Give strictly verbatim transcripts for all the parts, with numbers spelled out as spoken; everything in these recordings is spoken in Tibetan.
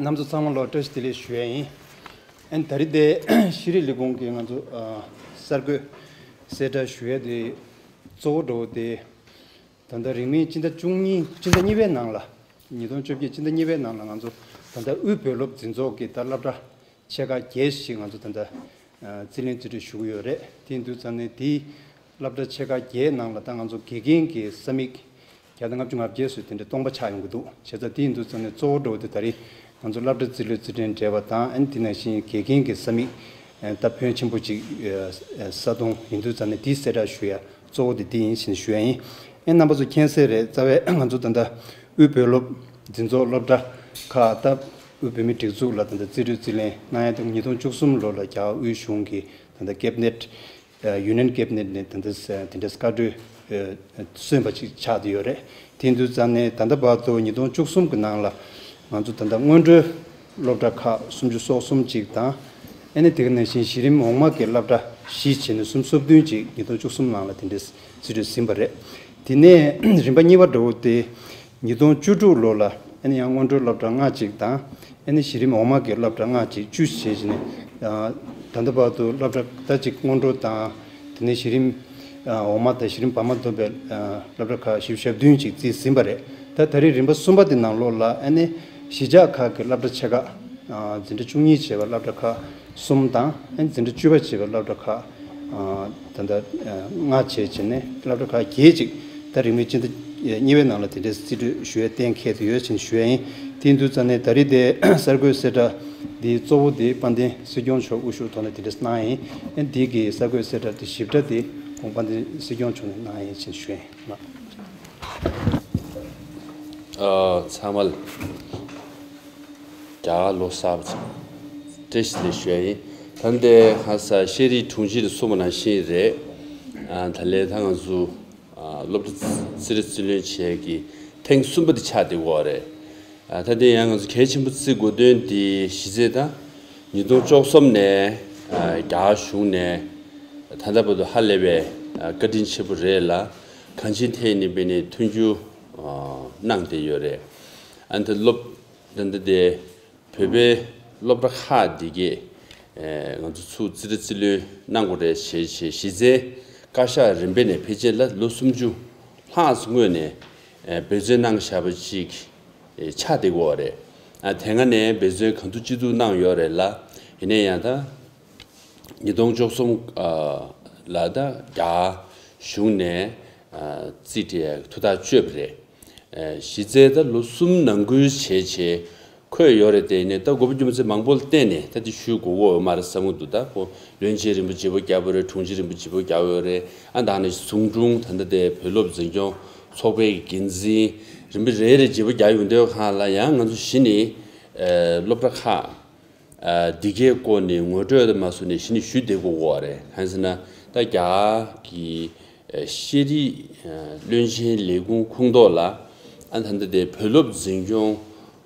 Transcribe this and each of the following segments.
རྣམ་ཚོ་ཚང་མ་ལ་བཀྲ་ཤིས་བདེ་ལེགས་ཞུ་ཡ་ཡིན། ཨན་ད་རེས་དེ་ཤེས་རིག་ལས་ཁུངས་ཀྱི་ང་ཚོ་ཨ་གསར་འགོད་གསལ་བསྒྲགས་ཞུ་ཡ་དེ་གཙོ་བོ་འགྲོ་བ་དེ་ད་ལྟ་རིང་མིན་སྤྱི་ཟླ་བཅུ་གཉིས་སྤྱི་ཟླ་གཉིས་པའི་ནང་ལ་ཉིས་སྟོང་བཅོ་བརྒྱད་སྤྱི་ཟླ་གཉིས་པའི་ནང་ལ་ང་ཚོ་ད་ལྟ་དབུས་བོད་སློབ་འཛིན་ཚོགས་ཀྱི་ད་སློབ་གྲྭ་ཆེ་ཁག་བརྒྱད་ཞིག་ང་ཚོ་ད་ལྟ་རྩིས་ལེན་རྩིས་སྤྲོད་ཞུ་གི་ཡོད་རེད། དེ་ཡིན་དུས་ཙང་ནས་དེའི་སློབ་གྲྭ་ཆེ་ཁག་བརྒྱད་ནང་ལ་ད་ང་ཚོ་དགེ་རྒན་གྱི་ས་མིག་བརྒྱ་དང་ལྔ་བཅུ་ང་བརྒྱད་ཙམ་དེ་འདྲ་སྟོང་པ་ཆགས་ཡོང་གི་འདུག་བྱས་ཙང་དེ་ཡིན་དུས་ཙང་ནས་གཙོ་བོ་འགྲོ་བ་དེ་ད་རེས་ང་ཚོ་སློབ་གྲྭ་རྩིས་ལེན་རྩིས་སྤྲོད་འབྲེལ་བ་དང་ཨན་དེ་ནང་བཞིན་དགེ་རྒན་གྱི་ས་མིག་ད་ཕོན་ཆེན་པོ་ཅིག་ས་སྟོང་ཡིན་དུས་ཙང་ནས་དེའི་གསལ་བསྒྲགས་ཞུ་ཡ་གཙོ་བོ་དེ་འདི་ཡིན་ཞེས་ཞུ་ཡ་ཡིན། ཨེ་རྣམ་པ་ཚོ་མཁྱེན་གསལ་རེད། རྩ་བའི་ང་ཚོ་ད་ལྟ་དབུས་བོད་སློབ་འཛིན་ཚོགས་སློབ་གྲྭ་ཁག་ད་དབུས་བོད་མིའི་སྒྲིག་འཛུགས་ལ་ད་ལྟ་རྩིས་སྤྲོད་རྩིས་ལེན་གནང་ཡ་དེ་ཉིས་སྟོང་བཅུ་གསུམ་ལོ་ལ་རྒྱ་གར་དབུས་གཞུང་གི་ད་ལྟ་ཀེབ་ནེཊ་ཡུ་ནི་ཡན་ཀེབ་ནེཊ་ནས་ད་ལྟ་དེ་འདྲའི་བཀའ་འཁྲོལ་སོན་པ་ཅིག་ཆགས་བསྡད་ཡོད་རེད། དེ་དུས་ཙང་ནས་ད་ལྟ་བར་དུ་ཉིས་སྟོང་བཅུ་གསུམ་གི་ནང་ལ་ང་ཚོ་ད་ལྟ་སྔོན་འགྲོའི་སློབ་གྲྭ་ཁག་སུམ་ཅུ་སོ་གསུམ་ཅིག་དང་། ཨ་ནི་དེ་ག་ནང་བཞིན་གཞི་རིམ་འོག་མ་གི་སློབ་གྲྭ་བཞི་བྱས་ནས་སུམ་ཅུ་སོ་བདུན་ཅིག་ཉིས་སྟོང་བཅུ་གསུམ་ནང་ལ་དེ་འདྲའི་རྩིས་སྤྲོད་ཟིན་པ་རེད། དེ་ནས་རིམ་པ་གཉིས་པ་འགྲོ་བ་དེ་ཉིས་སྟོང་བཅུ་དྲུག་ལོ་ལ་ཨ་ནི་ཡང་སྔོན་འགྲོའི་སློབ་གྲྭ་ལྔ་ཅིག་དང་ཨ་ནི་གཞི་རིམ་འོག་མ་གི་སློབ་གྲྭ་ལྔ་ཅིག་བཅུ་བྱས་བྱས་ནས་ད་ལྟ་བར་དུ་སློབ་གྲྭ་ད་ཅིག་སྔོན་འགྲོ་དང་དེ་ནས་གཞི་རིམ་འོག་མ་དང་གཞི་རིམ་བར་མ་བསྡོམས་པའི་སློབ་གྲྭ་ཁག་བཞི་བཅུ་ཞེ་བདུན་ཅིག་རྩིས་ཟིན་པ་རེད། ད་ད་རེས་རིམ་པ་གསུམ་པ་དེ་ནང་ལོགས་ལ་ཨ་ནི་གཞིས་ཆགས་ཁག་གི་སློབ་གྲྭ་ཆེ་ཁག་འཛིན་གྲྭ་བཅུ་གཉིས་བྱས་པའི་སློབ་གྲྭ་ཁག་གསུམ་དང་ཨ་ནི་འཛིན་གྲྭ་བཅུ་པ་བྱས་པའི་སློབ་གྲྭ་ཁག་ད་ལྟ་ལྔ་བྱས་བྱས་ནས་སློབ་གྲྭ་ཁག་བརྒྱད་ཅིག་ད་རིང་མིན་སྤྱི་ཟླ་གཉིས་པའི་ནང་ལ་དེ་འདྲའི་རྩིས་སྤྲོད་ཞུ་ཡས་གཏན་འཁེལ་དུ་ཡོད་ཅེས་ཞུ་ཡས་ཡིན། དེ་དུས་ཙང་ནས་ད་རེས་དེ་གསར་འགོད་གསལ་བསྒྲགས་འདིའི་གཙོ་བོ་དེ་དཔལ་ལྡན་སྲིད་སྐྱོང་མཆོག་དབུ་བཞུགས་ཐོག་ནས་དེ་འདྲ་གནང་ཡིན། ཨ་འདི་གི་གསར་འགོད་གསལ་བསྒྲགས་དེ་ཞིབ་ཕྲ་དེ་ཁོང་དཔལ་ལྡན་སྲིད་སྐྱོང་མཆོག་ནས་གནང་ཡིན་ཅེས་ཞུ་ཡིན། ཨ་ཚང་མ་ལ་རྒྱ་གར་ལོ་གསར་པ་བཀྲ་ཤིས་བདེ་ལེགས་ཞུ་ཡ་ཡིན། ད་ལྟའི་ཁ་ས་ཤེས་རིག་དྲུང་ཆེ་ནས་གསུངས་པ་ནང་བཞིན་རེད། ཨ་ད་ལན་ད་ང་ཚོ་ཨ་སློབ་གྲྭ་རྩིས་རྩིས་ལེན་བྱེད་ཀྱི་ཐེངས་གསུམ་པ་དེ་ཆགས་བསྡད་ཡོད་རེད། ཨ་ད་དེ་ཡང་ང་ཚོ་གལ་ཆེན་པོ་བརྩི་དགོས་དོན་དེ་གཞི་རྩའི་ད་ཉིས་སྟོང་བཅུ་གསུམ་ནས་ཨ་རྒྱ་གཞུང་ནས་ད་ལྟ་བར་དུ་ཧ་ལས་པའི་ཨ་བཀའ་དྲིན་ཆེན་པོ་རེད་ལ། གང་ཅིའི་ཐད་ནས་འབད་ནས་མཐུན་འགྱུར་ཨ་གནང་བསྡད་ཡོད་རེད། ཨ་ད་སློབ་ད་ལྟ་དེ་བོད་པའི་སློབ་གྲྭ་ཁག་འདི་གས་ཨེ་ང་ཚོ་ཚུར་རྩིས་རྩིས་ལེན་གནང་དགོས་རེད་ཞེས་ཞེས་གཞི་རྩའི་བཀའ་ཤག་རིམ་པས་ནས་ཕལ་ཆེར་ལ་ལོ་སུམ་ཅུ་ལྷག་ཙམ་སྔོན་ནས་ཨེ་འབད་བརྩོན་གནང་བཞག་པ་ཅིག་ཨེ་ཆགས་བསྡད་ཀྱི་ཡོད་རེད། ཨ་དེ་སྔ་ནས་འབད་བརྩོན་གང་ཐུབ་ཅི་ཐུབ་གནང་ཡོད་རེད་ལ། ཡིན་ན་ཡང་ད་ཉིས་སྟོང་བཅུ་གསུམ་ལ་ད་རྒྱ་གཞུང་ནས་རྩིས་སྤྲད་ཐུགས་ཐག་གཅོད་པ་རེད། གཞི་རྩའི་ད་ལོ་གསུམ་ནང་ཁུལ་བྱས་བྱས་འཁོད་ཡོད་རེད། དེ་ནས་ད་དགོས་པ་རྒྱུ་མཚན་མང་པོ་ལ་བརྟེན་ནས་ད་དེ་ཞུ་དགོས་ཀྱི་ཡོད་མ་རེད་བསམ་གྱི་འདུག་ད་ཁོ་བློན་ཆེན་རིན་པོ་ཆེ་པོ་རྒྱབ་ཡོད་རེད། དྲུང་ཆེ་རིན་པོ་ཆེ་པོ་རྒྱབ་ཡོད་རེད། ཨ་ད་ནི་ཟུང་དྲུང་ད་ལྟ་དེ་བོད་སློབ་འཛིན་སྐྱོང་ཚོགས་པའི་འགན་འཛིན་རིམ་པ་རེ་རེ་བརྗེ་པོ་རྒྱག་ཡོང་དུས་སྒང་ལ་ཡང་ང་ཚོ་གཞི་ནས་སློབ་གྲྭ་ཁག་ཨ་འདི་གའི་སྐོར་ནས་ངོ་སྤྲོད་དུ་མ་བཟོས་ནས་གཞི་ནས་ཞུ་བསྡད་དགོས་ཀྱི་རེད། གང་ཟེར་ན་ད་རྒྱ་གར་གྱི་ཨ་ཤེས་རིག་ཨ་བློན་ཆེན་ལས་ཁུངས་ཁོངས་གཏོགས་ལ་ཨ་ད་ལྟ་དེ་བོད་སློབ་འཛིན་སྐྱོང་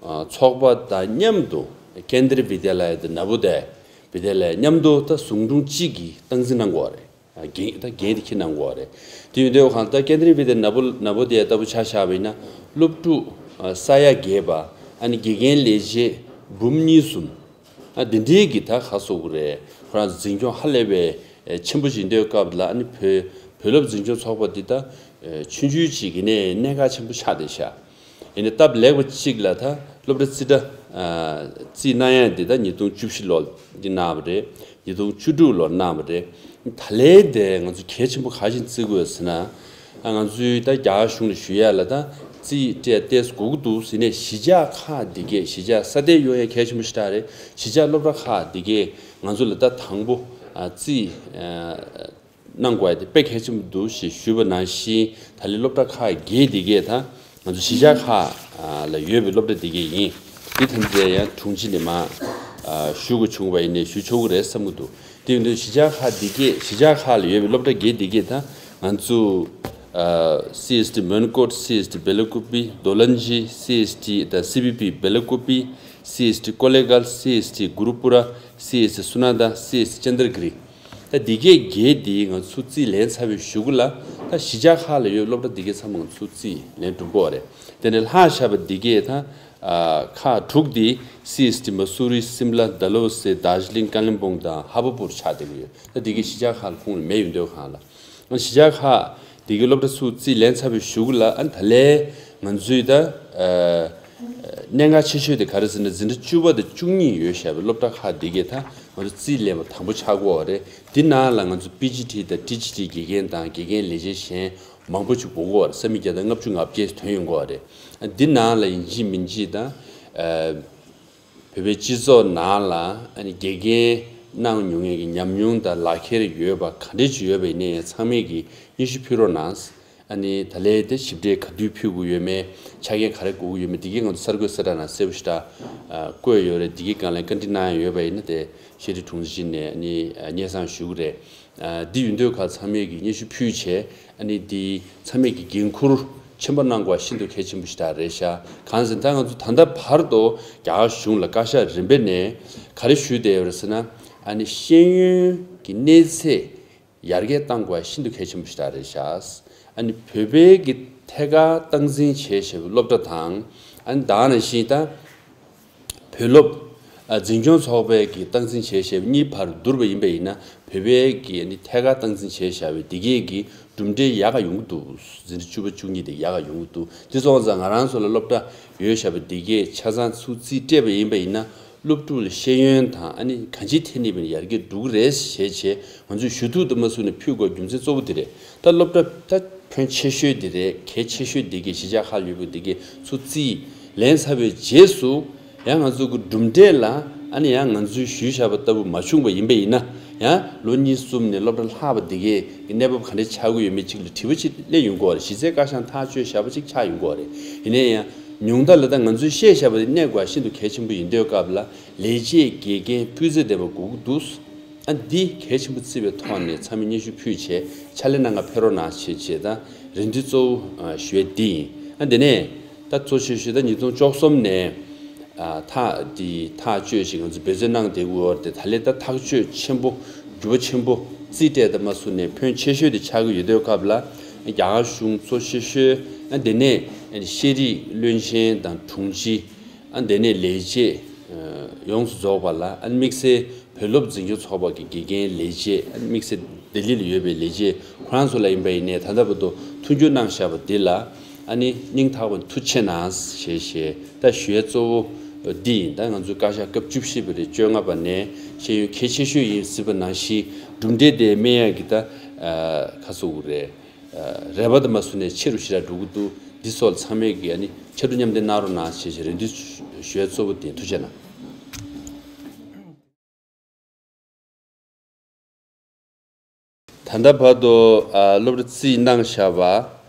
ཨ་ཚོགས་པ་དང་མཉམ་དུ་ཀེན་དྲི་བི་དྱ་ལ་ཡ་དང་ན་བོ་དའི་བི་དྱ་ལ་ཡ་མཉམ་དུ་ད་ཟུང་དྲུང་གཅིག་གིས་སྟངས་འཛིན་གནང་དགོས་རེད། ཨ་འགན་ད་འགན་དེ་འཁྱེར་གནང་དགོས་རེད། དེ་ཡིན་དུས་གང་ལྟར་ཀེན་དྲི་བི་དྱ་ན་བོ་ན་བོ་དའི་ལྟ་བུ་ཆ་བཞག་པ་ཡིན་ན་སློབ་ཕྲུག་ཨ་ས་ཡ་བརྒྱད་པ། ཨ་ནི་དགེ་རྒན་ལས་བྱེད་འབུམ་གཉིས་གསུམ། ཨ་འདི་འདྲའི་གི་ད་ག་སོགས་རེད། ཁོ་རང་ཚོ་འཛིན་སྐྱོང་ཧ་ལས་པའི་ཨེ་ཆེན་པོ་ཞིག་ཡིན་དུས་སྐབས་ལ་ཨ་ནི་བོད་བོད་སློབ་འཛིན་སྐྱོང་ཚོགས་པ་འདི་ད་ཨེ་ཆུང་ཆུང་ཅིག་གི་ནས་གནད་འགག་ཆེན་པོ་ཆགས་བསྡད་ཤག་ཡིན་ནའི་སྟབས་ལེགས་པ་གཅིག་ལ་ད་སློབ་གྲྭ་རྩིས་གྲྭ་ཨ་རྩིས་གནང་ཡ་འདི་ད་ཉིས་སྟོང་བཅུ་བཞི་ལོ་འདི་གནང་བ་རེད། ཉིས་སྟོང་བཅུ་དྲུག་ལོར་གནང་བ་རེད། ད་ལན་དེ་ང་ཚོ་གལ་ཆེན་པོ་ག་རེ་བྱས་ནས་བརྩི་དགོས་ཟེར་ན། ཨ་ང་ཚོའི་ད་རྒྱ་གར་གཞུང་ལ་ཞུ་ཡ་ལ་ད་རྩིས་སྤྲད་ཏེ་དགོས་ཀྱི་འདུག་ཟེར་ནས་གཞིས་ཆགས་ཁག་འདི་གས་གཞིས་ཆགས་ས་གནས་ཡོང་ཡ་གལ་ཆེན་པོ་ཞེ་དྲག་རེད། གཞིས་ཆགས་སློབ་གྲྭ་ཁག་འདི་གས་ང་ཚོ་ལ་ད་དང་པོ་ཨ་རྩིས་ཨ་གནང་དགོས་ཡ་དེ་དཔེ་གལ་ཆེན་པོ་འདུག་ཞེས་ཞུས་པ་ནང་བཞིན་ད་ལན་སློབ་གྲྭ་ཁག་བརྒྱད་འདི་གས་ད་ང་ཚོ་གཞིས་ཆགས་ཁག་ལ་ཡོད་པའི་སློབ་གྲྭ་འདི་གས་ཡིན། འདི་ཐམས་ཅད་ཡང་དྲུང་ཆེ་ནས་མར་ཞུ་དགོས་བྱུང་བ་ཡིན་ནའི་ཞུ་ཆོག་གི་རེད་བསམ་གྱི་འདུག་དེ་ཡིན་དུས་གཞིས་ཆགས་ཁག་འདི་གས་གཞིས་ཆགས་ཁག་ལ་ཡོད་པའི་སློབ་གྲྭ་བརྒྱད་འདི་གས་ད་ང་ཚོ་ཨ་སི་ཨེས་ཊི་མོན་གྷོ། སི་ཨེས་ཊི་བེ་ལ་ཀུ་པི། རྡོ་ལན་ཇི། སི་ཨེས་ཊི་ད་སི་བི་པི་བེ་ལ་ཀུ་པི། སི་ཨེས་ཊི་ཀོ་ལེ་གྷལ། སི་ཨེས་ཊི་གུ་རུ་པུ་ར། སི་ཨེས་ཊི་སུ་ན་ད། སི་ཨེས་ཊི་ཅན་དར་གི་རི། ད་འདི་གས་བརྒྱད་འདི་ང་ཚོ་རྩིས་ལེན་ཚར་བའི་གཞུག་གུ་ལ་ད་གཞིས་ཆགས་ཁག་ལ་ཡོད་སློབ་གྲྭ་འདི་གས་ཚང་མ་ང་ཚོ་རྩིས་ལེན་གྲུབ་ཀྱི་ཡོད་རེད། དེ་ནས་ལྷག་བཞག་པ་འདི་གས་ད་ ཨ་ཁག་དྲུག་དེ་སི་ཨེས་ཊི་མ་སུ་རི། སིམ་ལ། ཌལ་ཧོ་སེ། དར་ཇི་ལིང་། ཀ་ལིམ་པོང་དང་ཧ་བ་པུར་ཆགས་བསྡད་ཀྱི་ཡོད། ད་དེ་གའི་གཞིས་ཆགས་ཁག་ལ་ཁོངས་ལ་མེད་ཡོད་འདོད་ཁང་ལ། གཞིས་ཆགས་ཁག་དེ་གའི་སློབ་གྲྭ་ཚུར་རྩིས་ལེན་ཚར་བའི་གཞུག་ལ། ཨ་ནི་ད་ལན་ང་ཚོའི་ད་ཨ་གནད་འགག་ཆེ་ཤོས་དེ་ག་རེ་ཟེར་ན། འཛིན་གྲྭ་བཅུ་པ་དང་བཅུ་གཉིས་ཡོད་བཞག་པའི་སློབ་གྲྭ་ཁག་དེ་གའི་ད་ང་ཚོ་རྩིས་ལེན་པ་དང་པོ་ཆགས་ཀྱི་ཡོད་རེད། དེ་ནང་ལ་ང་ཚོ་པི་ཇི་ཊི་དང་ཊི་ཇི་ཊི་དགེ་རྒན་དང་དགེ་རྒན་ལས་བྱེད་གཞན་མང་པོ་ཅིག་དགོས་ཀྱི་ཡོད་རེད། ས་མིག་བརྒྱ་དང་ལྔ་བཅུ་ང་བརྒྱད་ཐོན་ཡོང་གི་ཡོད་རེད། ཨ་འདི་ནང་ལ་ཡིན་གཅིག་མིན་གཅིག་ད་ཨ་བོད་པའི་སྤྱི་ཚོགས་ནང་ལ་ཨ་ནི་དགེ་རྒན་གནང་མྱོང་མཁན་གྱི་ཉམས་མྱོང་དང་ལག་ཁྱེར་ཡོད་པ་ག་འདྲས་ཅིག་ཡོད་པ་ཡིན་ནའི་ཚང་མས་ཀྱིས་སྙན་ཞུ་ཕུལ་རོགས་གནང་། ཨ་ནི་ད་ལན་དེ་ཞིབ་ཕྲའི་ག་དུས་ཕུལ་དགོས་ཡོད་མེད། ཆ་རྐྱེན་ག་རེ་དགོས་ཀྱི་ཡོད་མེད། འདི་གའི་ང་ཚོ་གསར་འགོད་གསལ་བསྒྲགས་ནང་གསལ་པོ་ཞེ་དྲག་ཨ་བཀོད་ཡོད་རེད། འདི་གའི་སྒང་ལ་བཀའ་འདྲི་གནང་ཡ་ཡོད་པ་ཡིན་ན། དེ་ཤེས་རིག་དྲུང་ཆེ་ནས་ཨ་ནི་ཨ་སྙན་སེང་ཞུ་གི་རེད། ཨ་འདི་ཡོད་འདོད་ཁག་ཚང་མས་ཀྱིས་སྙན་ཞུ་ཕུལ་བྱས། ཨ་ནི་འདི་ཚང་མས་ཀྱིས་འགན་འཁུར་ཆེན་པོ་གནང་དགོས་པ་ཤིན་ཏུ་གལ་ཆེན་པོ་ཞིག་ད་རེད་ཤག་གང་ཟེར་ན་ད་ང་ཚོ་ད་ལྟ་བར་དུ་རྒྱ་གར་གཞུང་ལ་བཀའ་ཤག་རིམ་པས་ནས་ག་རེ་ཞུས་བསྡད་ཡོད་རེད་ཟེར་ན། ཨ་ནི་ཤེས་ཡོན་གྱི་གནས་ཚད་ཡར་རྒྱས་གཏང་དགོས་པ་ཤིན་ཏུ་གལ་ཆེན་པོ་ཞིག་ད་རེད་ཤག་ཨ་ནི་བོད་པའི་གི་ཐད་ཀར་སྟངས་འཛིན་བྱས་བཞག་པའི་སློབ་གྲྭ་དང་། ཨ་ནི་ད་ནང་བཞིན་ད་བོད་སློབ་ཨ་འཛིན་སྐྱོང་ཚོགས་པས་ཀྱི་སྟངས་འཛིན་བྱས་བཞག་པའི་གཉིས་བར་བསྡུར་བ་ཡིན་པ་ཡིན་ན། བོད་པའི་གི་ཨ་ནི་ཐད་ཀར་སྟངས་འཛིན་བྱས་བཞག་པའི་འདི་གས་ཀྱི་གྲུབ་འབྲས་ཡག་ག་ཡོང་གི་འདུག་འཛིན་གྲྭ་བཅུ་པ་བཅུ་གཉིས་དེ་ཡག་ག་ཡོང་གི་འདུག་དེ་སོང་ཙང་ང་རང་ཚོ་ལ་སློབ་གྲྭ་ཡོད་བཞག་པ་འདི་གས་ཆ་ཚང་ཚུར་རྩིས་སྤྲད་པ་ཡིན་པ་ཡིན་ན། སློབ་ཕྲུག་ལ་ཤེས་ཡོན་དང་ཨ་ནི་གང་ཅིའི་ཐད་ནས་ཡར་རྒྱས་འགྲོ་གི་རེད་ཞེས་བྱས། ང་ཚོས་ཞུ་གཏུག་དུ་མ་བཟུང་ནས་ཕུལ་དགོས་རྒྱུ་མཚན་གཙོ་བོ་དེ་རེད། ད་སློབ་གྲྭ་ད་ཕོན་ཆེ་ཤོས་དེ་རེད། གལ་ཆེ་ཤོས་དེ་གའི་གཞིས་ཆགས་ཁག་ཡོད་པ་དེ་གའི་ཚུར་རྩིས་ལེན་ཚར་བའི་རྗེས་སུ། ཡང་ང་ཚོ་གི་གྲུབ་འབྲས་ལ་ཨ་ནི་ཡང་ང་ཚོས་ཞུས་བཞག་པ་ལྟ་བུ་མ་བྱུང་བ་ཡིན་པ་ཡིན་ན། ཡང་ལོ་གཉིས་གསུམ་ནས་སློབ་གྲྭ་ལྷག་པ་དེ་གའི་གནས་བབ་ག་འདྲ་ཆགས་ཀྱི་ཡོད་མེད་ཅིག་ལ་དྲི་བ་ཅིག་སླེབས་ཡོང་གི་ཡོད་རེད། གཞི་རྩའི་བཀའ་ཤག་ཐག་གཅོད་བཞག་པ་ཅིག་ཆགས་ཡོང་གི་ཡོད་རེད། ཡིན་ན་ཡང་ཉུང་མཐའ་ལ་ད་ང་ཚོས་བཤད་བཞག་པ་དེ་གནས་དགོས་པ་ཤིན་ཏུ་གལ་ཆེན་པོ་ཡིན་དུས་སྐབས་ལ། ལས་བྱེད་དགེ་རྒན་སྤུས་ཚད་ལྡན་པ་དགོས་ཀྱི་འདུག་ཨ་འདི་གལ་ཆེན་པོ་བརྩི་བའི་ཐོག་ནས་ཚང་མས་སྙན་ཞུ་ཕུལ་བྱས་ཕྱག་ལས་གནང་ག་ཕེབས་རོགས་གནང་ཞེས་བྱས། ད་རེ་འདུན་གཙོ་བོ་ཨ་ཞུ་ཡས་འདི་ཡིན། ཨ་འདི་ནས་ད་གཙོ་ཆེ་ཤོས་ད་ཉིས་སྟོང་བཅུ་གསུམ་ནས་ཨ་ཐག་འདི་ཐག་གཅོད་ཅིག་ང་ཚོ་འབད་བརྩོན་གནང་བསྡད་ཀྱི་ཡོད་རེད། དེ་ད་ལས་ད་ཐག་གཅོད་ཆེན་པོ་འགྱུར་བ་ཆེན་པོ་རྩིས་སྤྲད་དུ་མ་བཟུང་ནས་ཕོན་ཆེ་ཤོས་དེ་ཆགས་ཀྱི་ཡོད་དུས་སྐབས་ལ། རྒྱ་གར་གཞུང་གཙོ་ཆེ་ཤོས་ཨ་འདི་ནས་ཤེས་རིག་བློན་ཆེན་དང་དྲུང་ཆེ། ཨ་འདི་ནས་ལས་བྱེད་ཡོངས་སུ་རྫོགས་པ་ལ། ཨ་དམིགས་བསལ་བོད་སློབ་འཛིན་སྐྱོང་ཚོགས་པ་གི་དགེ་རྒན་ལས་བྱེད། ཨ་དམིགས་བསལ་ལྡི་ལི་ལ་ཡོད་པའི་ལས་བྱེད་ཁོ་རང་ཚོ་ལ་ཡིན་པ་ཡིན་ནའི་ད་ལྟ་བར་དུ་མཐུན་འགྱུར་གནང་བཞག་པ་འདི་ལ་ཨ་ནི་སྙིང་ཐག་པ་ནས་ཐུགས་རྗེ་ཆེ་གནང་ཞེས་ཞེས་ད་ཞུ་ཡས་གཙོ་བོ་འདི་ཡིན། ད་ང་ཚོའི་བཀའ་ཤག་སྐབས་བཅུ་བཞི་པ་རེད། བཅོ་ལྔ་པ་ནས་ཤེས་ཡོན་གལ་ཆེ་ཤོས་ཡིན་ཟེར་བ་ནང་བཞིན་གྲུབ་འབྲས་དེ་སྨིན་ཡག་གི་ད་ཁ་སོ་དགོས་རེད། རེ་བ་དུ་མ་བཟུང་ནས་ཆེ་རུ་ཞེ་དྲག་འགྲོ་གི་འདུག་འདི་སོགས་ཚང་མས་ཀྱིས་ཨ་ནི་ཕྱར་གྲུ་མཉམ་འདེགས་གནང་རོགས་གནང་ཞེས་ཞེས་རེ་འདུན་ཞུ་ཡ་གཙོ་བོ་དེ། ཐུགས་རྗེ་གནང་། ད་ལྟ་བར་དུ་ཨ་སློབ་གྲྭ་རྩིས་གནང་བཞག་པ་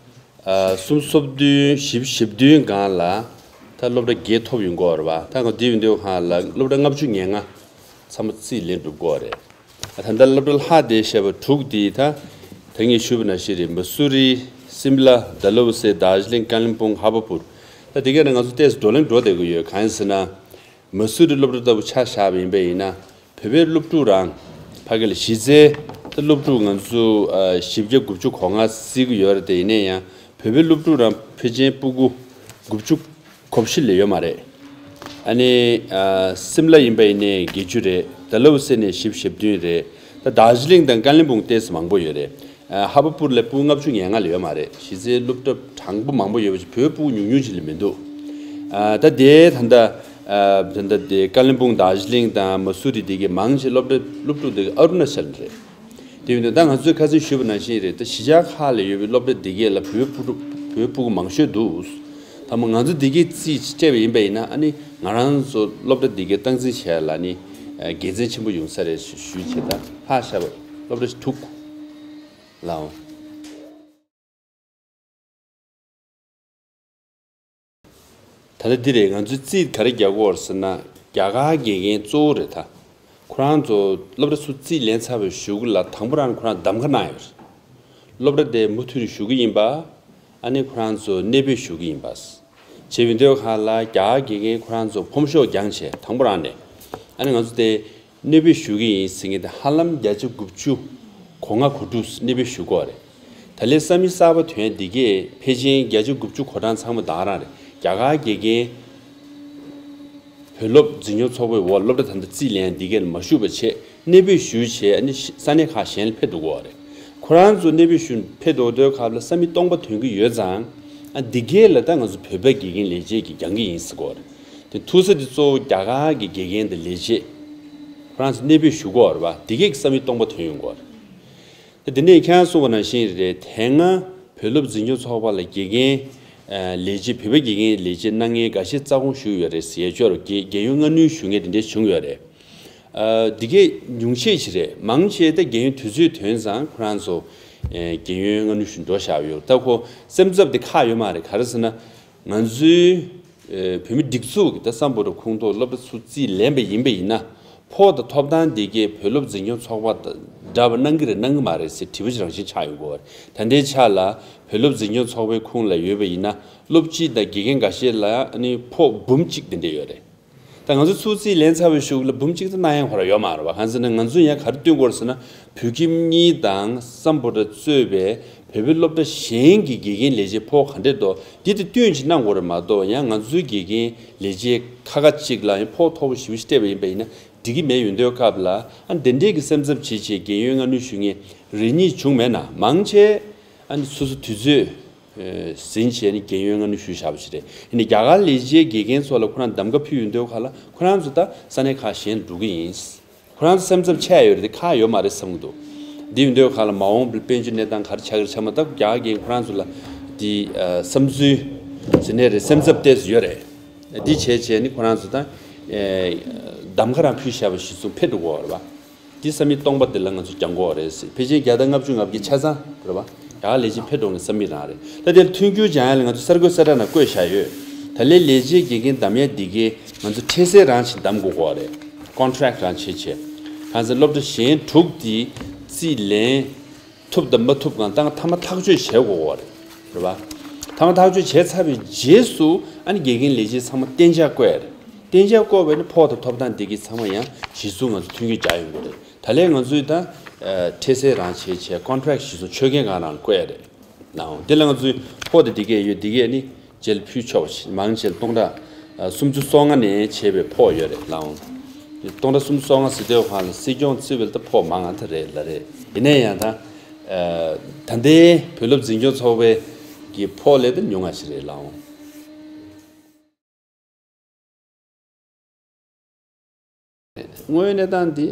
ཨ་སུམ་སོ་བདུན་བཞི་བཅུ་ཞེ་བདུན་སྒང་ལ་ད་སློབ་གྲྭ་བརྒྱད་ཐོབ་ཡོང་གི་ཡོད་རེད་པ། ད་ང་འདི་ཡོང་དུས་སྒང་ལ་སློབ་གྲྭ་ལྔ་བཅུ་ང་ལྔ་ཚང་མ་རྩིས་ལེན་གྲུབ་ཀྱི་ཡོད་རེད། ད་ལྟ་སློབ་གྲྭ་ལྷག་བསྡད་བཞག་པ་དྲུག་འདི་ད་ད་ངས་ཞུས་པ་ནང་བཞིན་རེད། མ་སུ་རི། སིམ་ལ། ཌལ་ཧོ་སེ། དར་ཇི་ལིང་། ཀ་ལིམ་པོང་། ཧ་བ་པུར། ད་དེ་ག་ནས་ང་ཚོ་ཏོག་ཙམ་བགྲོ་གླེང་འགྲོ་བསྡད་ཀྱི་ཡོད། གང་ཡིན་ཟེར་ན། མ་སུ་རི་སློབ་གྲྭ་ལྟ་བུ་ཆ་བཞག་པ་ཡིན་པ་ཡིན་ན། བོད་པའི་སློབ་ཕྲུག་རང་ཕ་གི་ལ་གཞི་རྩའི་ད་སློབ་ཕྲུག་ང་ཚོ་ཨ་བཞི་བརྒྱ་དགུ་བཅུ་གོ་ལྔ་བརྩི་གི་ཡོད་རེད། དེ་ཡིན་ན་ཡང་བོད་པའི་སློབ་ཕྲུག་རང་ཕལ་ཆེར་སྤུ་གུ་དགུ་བཅུ་གོ་བཞི་ལས་ཡོད་མ་རེད། ཨ་ནི་ཨ་སིམ་ལ་ཡིན་པ་ཡིན་ནའི་བརྒྱད་ཅུ་རེད། ཌལ་ཧོ་སེ་ནས་བཞི་བཅུ་ཞེ་བདུན་རེད། ད་དར་ཇི་ལིང་དང་ཀ་ལིམ་པོང་ཏོག་ཙམ་མང་པོ་ཡོད་རེད། ཨ་ཧ་བ་པུར་ལ་སྤུ་གུ་ལྔ་བཅུ་ང་ལྔ་ལས་ཡོད་མ་རེད། གཞི་རྩའི་སློབ་གྲྭ་གྲངས་འབོར་མང་པོ་ཡོད་པ་ཞིག་བོད་སྤུ་གུ་ཉུང་ཉུང་ཅིག་ལས་མི་འདུག་ཨ་ད་དེ་ད་ལྟ་ཨ་ད་ལྟ་དེ་ཀ་ལིམ་པོང་དར་ཇི་ལིང་དང་མ་སུ་རི་དེ་གའི་མང་ཆེ་སློབ་གྲྭ་སློབ་ཕྲུག་དེ་གའི་ཨ་རུ་ན་ཅལ་རེད། དེ་ཡིན་དུས་ད་ང་ཚོས་ཁ་སང་ཞུས་པ་ནང་བཞིན་རེད། ད་གཞིས་ཆགས་ཁག་ལ་ཡོད་པའི་སློབ་གྲྭ་འདི་གས་ལ་བོད་ཕྲུ་གུ་བོད་ཕྲུ་གུ་མང་ཤོས་འདུག་ད་མ་ང་ཚོ་འདི་གས་རྩིས་སྤྲད་པ་ཡིན་པ་ཡིན་ན། ཨ་ནི་ང་རང་ཚོ་སློབ་གྲྭ་འདི་གས་སྟངས་འཛིན་བྱས་ལ་ནི་དགེ་མཚན་ཆེན་པོ་ཡོང་ས་རེད་ཞུ་ཞུས་བྱས། ད་ལྷག་བཞག་པ་སློབ་གྲྭ་དྲུག་ལའོ། ད་ལྟ་འདི་རེད། ང་ཚོས་རྩིས་ག་རེ་རྒྱག་གི་ཡོད་རེད་ཟེར་ན། རྒྱ་གར་དགེ་རྒན་གཙོ་བོ་རེད། ད་ཁོ་རང་ཚོ་སློབ་གྲྭ་ཚུར་རྩིས་ལེན་ཚར་བའི་གཞུག་ལ་དང་པོ་རང་ཁོ་རང་གདམ་ག་གནང་ཡོད་རེད། སློབ་གྲྭ་དེ་མུ་མཐུད་ནས་ཞུགས་ཀྱི་ཡིན་པ། ཨ་ནི་ཁོ་རང་ཚོ་གནས་སྤོས་ཞུ་གི་ཡིན་པ། བྱས་པའི་དུས་སྒང་ལ་རྒྱ་གར་དགེ་རྒན་ཁོ་རང་ཚོ་ཕོམ་ཤོག་བརྒྱངས་བྱས་དང་པོ་རང་ནས། ཨ་ནི་ང་ཚོ་དེ་གནས་སྤོས་ཞུ་གི་ཡིན་ཟེར་མཁན་དེ་ཧ་ལམ་བརྒྱ་ཆ་དགུ་བཅུ་གོ་ལྔ་གོ་དྲུག་གནས་སྤོས་ཞུ་གི་ཡོད་རེད། ད་ལན་ས་མིག་གསར་པ་ཐོན་འདི་གས་ཕལ་ཆེར་བརྒྱ་ཆ་དགུ་བཅུ་གོ་གྲངས་ཚང་མ་ད་ག་རང་རེད། རྒྱ་གར་དགེ་རྒན་ བོད་སློབ་འཛིན་སྐྱོང་ཚོགས་པའི་འོག་སློབ་གྲྭ་ད་ལྟ་རྩིས་ལེན་འདི་གས་ལ་མ་ཞུགས་པ་བྱས་གནས་སྤོས་ཞུས་བྱས་ཨ་ནི་ཤ་ས་གནས་ཁག་གཞན་ལ་ཕེབས་འགྲོ་གི་ཡོད་རེད། ཁོ་རང་ཚོ་གནས་སྤོས་ཞུ་ཕེབས་འགྲོ་དུས་སྐབས་ལ་ས་མིག་སྟོང་པ་ཐོན་གྱི་ཡོད་ཙང་ཨ་འདི་གས་ལ་ད་ང་ཚོ་བོད་པའི་དགེ་རྒན་ལས་བྱེད་ཀྱི་སྦྱང་གི་ཡིན་ཟེར་གྱི་ཡོད་རེད། དེ་ཐུག་ས་དེ་གཙོ་བོ་རྒྱ་གར་གྱི་དགེ་རྒན་དང་ལས་བྱེད་ཁོ་རང་ཚོ་གནས་སྤོས་ཞུ་གི་ཡོད་རེད་པ། འདི་གས་ཀྱི་ས་མིག་སྟོང་པ་ཐོན་ཡོང་གི་ཡོད་རེད། དེ་ནས་ཁྱེད་རང་གསུངས་པ་ནང་བཞིན་རེད། དེ་སྔ་བོད་སློབ་འཛིན་སྐྱོང་ཚོགས་པ་ལ་དགེ་རྒན་ལས་བྱེད་བོད་པའི་དགེ་རྒན་ལས་བྱེད་གནང་མཁན་འགའ་ཤས་རྩ་དགོངས་ཞུས་ཡོད་རེད་ཟེར་ཅོག་རེད། རྒན་ཡོལ་སྔ་སྣུར་ཞུ་མཁན་དེ་འདྲས་བྱུང་ཡོད་རེད། འདི་གས་ཉུང་ཤས་ཤིག་རེད། མང་ཆེ་ད་རྒན་ཡོལ་དུས་ཚོད་ཐོན་ཙང་ཁོ་རང་ཚོ་རྒན་ཡོལ་སྔ་སྣུར་ཞུ་འགྲོ་བཞག་ཡོད། ད་ཁོ་སེམས་འཚབ་དེ་ཁག་ཡོད་མ་རེད། ག་རེ་ཟེར་ན། ང་ཚོའི་ཨེ་བོད་མི་སྒྲིག་འཛུགས་ཀྱི་ད་སམ་བྷོ་ཊ་ཁོངས་གཏོགས་སློབ་གྲྭ་ཚུར་རྩིས་ལེན་པ་ཡིན་པ་ཡིན་ན། ཕོགས་དང་ཐོབ་ཐང་དེ་གས་བོད་སློབ་འཛིན་སྐྱོང་ཚོགས་པ་དང་འདྲ་བ་གནང་གི་རེད་གནང་གི་མ་རེད་ཟེར་དྲི་བ་ཅིག་རང་བཞིན་ཆགས་ཡོང་གི་ཡོད་རེད། ད་ལྟའི་ཆ་ལ་བོད་སློབ་འཛིན་སྐྱོང་ཚོགས་པའི་ཁོངས་ལ་ཡོད་པ་ཡིན་ན་སློབ་སྤྱི་དང་དགེ་རྒན་འགའ་ཤས་ལ་ཨ་ནི་ཕོགས་འབུམ་གཅིག་དེ་འདྲས་ཡོད་རེད། ད་ང་ཚོ་ཚུར་རྩིས་ལེན་ཚར་བའི་གཞུག་ལ་འབུམ་གཅིག་ཙམ་གནང་ཡག་ཁོ་རང་ཡོད་མ་རེད་པ། གང་ཟེར་ན་ང་ཚོ་ཡང་ག་རེ་སྟོན་དགོས་རེད་ཟེར་ན། བོད་ཁྱིམ་གཉིས་དང་སམ་བྷོ་ཊ་གཙོས་པའི་བོད་པའི་སློབ་གྲྭ་གཞན་གྱི་དགེ་རྒན་ལས་བྱེད་ཕོགས་ག་འདྲས་འདུག་འདི་དེ་བསྟུན་ཅིག་གནང་དགོས་རེད་མ་གཏོགས། ཡང་ང་ཚོའི་དགེ་རྒན་ལས་བྱེད་ཁ་ཁ་ཅིག་ལ་ཡང་ཕོགས་མཐོ་པོ་ཞེ་པོ་ཞིག་སྤྲད་པ་ཡིན་པ་ཡིན་ན་འགྲིག་གི་མེད་ཡོང་དུས་སྐབས་ལ། ཨ་འདི་འདྲས་ཀྱི་སེམས་འཚབ་བྱེད་ཆེད་རྒན་ཡོལ་སྔ་སྣུར་ཞུ་མཁན་རེ་གཉིས་བྱུང་མེད་ན། མང་ཆེ་ཨ་ནི་སོ་སོ་དུས་ཚོད་ཟིན་བྱས་ནས་རྒན་ཡོལ་སྔ་སྣུར་ཞུས་བཞག་པ་ཞིག་རེད། ཡིན་ནའི་རྒྱ་གར་ལས་བྱེད་དགེ་རྒན་ཚོ་ལ་ཁོ་རང་གདམ་ག་ཕུལ་ཡོང་དུས་ཁ་ལ་ཁོ་རང་ཚོ་ད་ས་གནས་ཁག་གཞན་འགྲོ་གི་ཡིན། ཁོ་རང་ཚོ་སེམས་འཚབ་ཆེ་ཡོད་རེད་དེ་ཁག་ཡོད་མ་རེད་བསམ་གྱི་འདུག་འདི་ཡོང་དུས་ཁ་ལ་མ་འོངས་པའི་དཔལ་འབྱོར་གནས་སྟངས་ག་རེ་ཆགས་ཀྱི་རེད་ཆ་མ་ད་རྒྱ་གར་རྒན་ཁོ་རང་ཚོ་ལ་འདི་བསམ་ཚུལ་ཟེར་ནས་རེད། སེམས་འཚབ་ཏོག་ཙམ་ཡོད་རེད། འདི་བྱས་བྱས་ནི་ཁོ་རང་ཚོ་ད་གདམ་ག་རང་ཕུལ་བཞག་པ་གཞི་བཟུང་ཕེབས་འགྲོ་གི་ཡོད་རེད་པ། འདི་ས་མིག་སྟོང་པ་འདི་ལ་ང་ཚོ་སྦྱང་དགོས་རེད་ཟེར། ཕལ་ཆེར་བརྒྱ་དང་ལྔ་བཅུ་ང་བརྒྱད་ཆ་ཚང་རེད་པ། ཡར་ལས་བྱེད་ཕེབས་འགྲོ་མཁན་ས་མིག་རང་རེད། ད་དེར་མཐུན་འགྱུར་སྦྱང་ཡ་ལ་ང་ཚོ་གསར་འགོད་གསལ་བསྒྲགས་ནང་བཀོད་བཞག་ཡོད། ད་ལན་ལས་བྱེད་དགེ་རྒན་གདམ་ཡ་འདི་གས་ང་ཚོ་འཕྲལ་སེལ་རང་བྱས་གདམ་དགོས་ཀྱི་ཡོད་རེད། ཀོན་ཊེག་རང་བྱས་བྱས། གང་ཟེར་སློབ་གྲྭ་གཞན་དྲུག་འདི་རྩིས་ལེན་ཐུབ་དང་མ་ཐུབ་གང་ལྟར་མཐའ་མ་ཐག་གཅོད་བྱེད་དགོས་ཀྱི་ཡོད་རེད། རེད་པ། མཐའ་མ་ཐག་གཅོད་བྱས་ཚར་བའི་རྗེས་སུ་ཨ་ནི་དགེ་རྒན་ལས་བྱེད་ཚང་མ་གཏན་འཇགས་བསྐོ་ཡ་རེད། གཏན་འཇགས་བསྐོ་བས་ནི་ཕོགས་དང་ཐོབ་ཐང་འདི་གས་ཚང་མ་ཡང་གཞི་བཟུང་ང་ཚོ་མཐུན་འགྱུར་རྒྱག་ཡོང་གི་རེད། ད་ལན་ང་ཚོས་ད་འཕྲལ་སེལ་རང་བྱས་བྱས་ཀོན་ཊེག་གཞི་བཟུང་ཆོད་མཁན་གང་རང་ལ་བསྐོ་ཡ་རེད། ལའང་དེ་ལ་ང་ཚོས་ཕོགས་དེ་འདི་གས་ཡོད། འདི་གས་ནི་རྗེས་ལ་ཕུལ་ཆོག་པ་ཞིག་མང་ཆེ་ལ་སྟོང་ཕྲག་སུམ་ཅུ་སོ་ལྔ་ནས་བྱས་པའི་ཕོགས་ཡོད་རེད། ལའང་སྟོང་ཕྲག་སུམ་ཅུ་སོ་ལྔ་ཟེར་དུས་ཁ་ལ་སྲིད་སྐྱོང་རྩིས་པའི་ད་ཕོགས་མང་ང་ད་རེད་ལ་རེད། ཡིན་ན་ཡང་ད་ད་ལྟའི་བོད་སློབ་འཛིན་སྐྱོང་ཚོགས་པའི་གི་ཕོགས་ལས་ད་ཉུང་ང་ཞིག་རེད། ལའང་དངོས་ཡོད་གནས་སྟངས་འདི་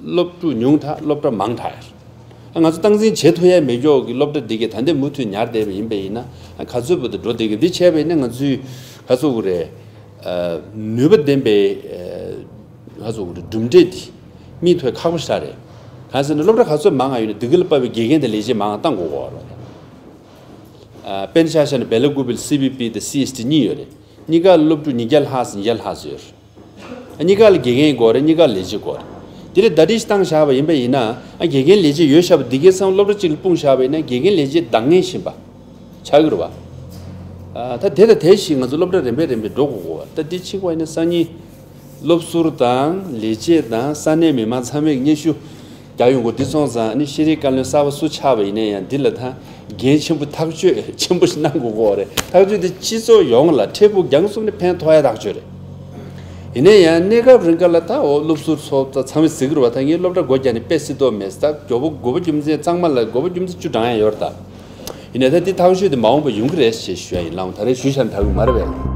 སློབ་ཕྲུག་ཉུང་དྲགས་སློབ་གྲྭ་མང་དྲགས་ཡ། ང་ཚོ་སྟངས་འཛིན་བྱེད་ཐུབ་ཡ་མེད་ཀྱོག་གི་སློབ་གྲྭ་འདི་གས་ད་ལྟ་མུ་མཐུད་ཉར་བསྡད་པ་ཡིན་པ་ཡིན་ན་ག་ཚོད་བར་དུ་འགྲོ་བསྡད་ཀྱི་འདི་བྱས་པ་ཡིན་ན་ང་ཚོས་ག་ཚོད་དགོས་རེད། ནུས་པ་ལྡན་པའི་ག་ཚོད་དགོས་རེད། གྲུབ་འབྲས་འདི་སྨིན་ཐུབ་ཡ་ཁག་པོ་ཞིག་རེད། གང་ཟེར་ན་སློབ་གྲྭ་ག་ཚོད་མང་ང་ཡོད་ན་འདི་ག་ལ་དཔག་པའི་དགེ་རྒན་དང་ལས་བྱེད་མང་ང་བཏང་དགོས་ཀྱི་ཡོད་རེད། ཨ། དཔེར་ན་ཆ་བཞག་ན་སྦེ་ལ་ཀུ་པེ་ལ་སི་བི་པི་དང་སི་ཨེས་ཊི་གཉིས་ཡོད་རེད། གཉིས་ཀ་ལ་སློབ་ཕྲུག་ཉིས་བརྒྱ་ལྷག་ཙམ་ཉིས་བརྒྱ་ལྷག་ཙམ་ཡོད་རེད། ཨ། གཉིས་ཀ་ལ་དགེ་རྒན་དགོས་རེད། གཉིས་ཀ་ལ་ལས་བྱེད་དགོས་རེད། དེ་ལས་ཟླ་སྒྲིལ་བཏང་བཞག་པ་ཡིན་པ་ཡིན་ན། ཨ། དགེ་རྒན་ལས་བྱེད་ཡོད་བཞག་པ་འདི་གའི་ཚང་སློབ་གྲྭ་གཅིག་ལ་སྤུངས་བཞག་པ་ཡིན་ན་དགེ་རྒན་ལས་བྱེད་འདང་ངེས་བཞིན་པ་ཆགས་ཀྱི་རེད་བ། ཨ། ད་དེ་དང་དེ་བཞིན་ང་ཚོ་སློབ་གྲྭ་རིམ་པས་རིམ་པས་འགྲོ་དགོས་གོ། ད་འདི་ཕྱིན་པ་ཡིན་ན་སང་ཉིན་སློབ་ཟུར་དང་ལས་བྱེད་དང་ས་གནས་མི་མང་ཚང་མས་སྙན་ཞུ་རྒྱག་ཡོང་གོ། འདི་སོང་ཙང་ནི་ཤེས་རིག་བཀའ་བློན་གསར་པ་སུ་ཆགས་པ་ཡིན་ན་ཡང་འདི་ལ་ད་འགན་ཆེན་པོ་ཐག་གཅོད་ཆེན་པོ་ཞིག་གནང་དགོས་ཀྱི་ཡོད་རེད། ཐག་གཅོད་འདི་སྤྱི་ཚོགས་ཡོངས་ལ་འཕྲལ་ཕུགས་རྒྱང་གསུམ་ནས་ཕན་ཐོགས་ཡ་ཐག་གཅོད་རེད། ཡིན་ན་ཡང་གནས་སྐབས་རིང་ག་ལ་ད་འོ་སློབ་ཟུར་ཚོ་ད་ཚང་མས་ཟེར་གྱི་རེད་བ། ད་ངའི་སློབ་གྲྭ་སྒོ་རྒྱག་ནས་དཔེ་སྲིད་དོ་མེད་ད་མགྱོགས་པོ་དགོས་པ་རྒྱུ་མཚན་གཙང་མ་ལ་དགོས་པ་རྒྱུ་མཚན་བཅུ་བགྲང་ཡ་ཡོད་རེད་ད། ཡིན་ན་ད་འདི་ཐག་གཅོད་འདི་མ་འོངས་པ་ཡོང་གི་རེད་ཞེས་ཞུ་ཡ་ཡིན། ལའང་ད་རེས་ཞུས་བཞག་ན་ད་གི་མ་རེད་པས།